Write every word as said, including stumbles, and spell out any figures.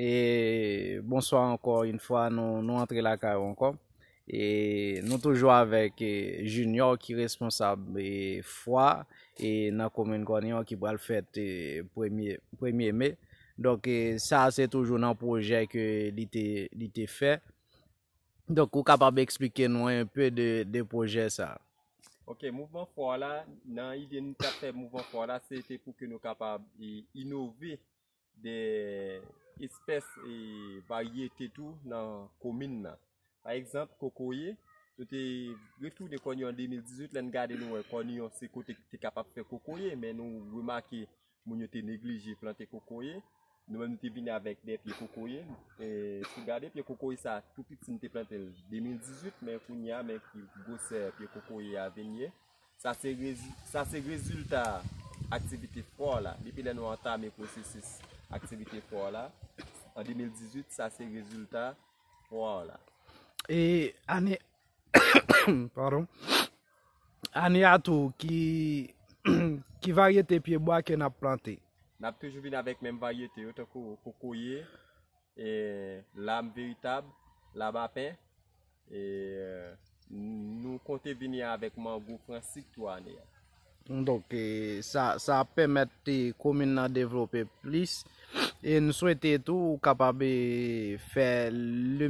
E bonswa ankò yon fwa, nou, nou antre lakay ou ankò. E nou toujou avèk e, Junior ki responsab e, fwa e, nan komin Kòniyon ki pral fèt e, premye, premye me. Donk, e, sa se toujou nan pwojè ke li te, li te fè. Donk, ou kapab eksplike nou enpe de, de pwojè sa? Ok, mouvman fwa la, nan ide nou t ap fè mouvman fwa la, se te pou ke nou kapab e, inove de espès e varyete tou nan komin nan. Pa egzanp, kokoye, nou te retounen Kòniyon an de mil dizuit, lè n gade nou wè Kòniyon se kote ki te kapab fè kokoye, men nou remake moun yo te neglije plante kokoye. Nou menm nou te vini avèk de pye kokoye. E, si w gade pye kokoye sa, tou piti n te plante l de mil dizuit, men kounye a, men ki gwosè pye kokoye a vin ye. Sa se, rezi- sa se rezilta aktivite fwa w la. Depi lè nou antame pwosesis aktivite fwa w la, an de mil dizuit, sa se rezilta fwa w la. E ane, padon, ane a tou, ki, ki varyete pyebwa ke n ap plante? N ap toujou vin avèk menm varyete yo, tankou kokoye, e, lam veritab, labapen, e, nou konte vini avèk mango fransik tou ane a. Donk, e, sa, sa ap pèmèt e, komin nan devlope plis. E n swete tou ou kapab e, fè le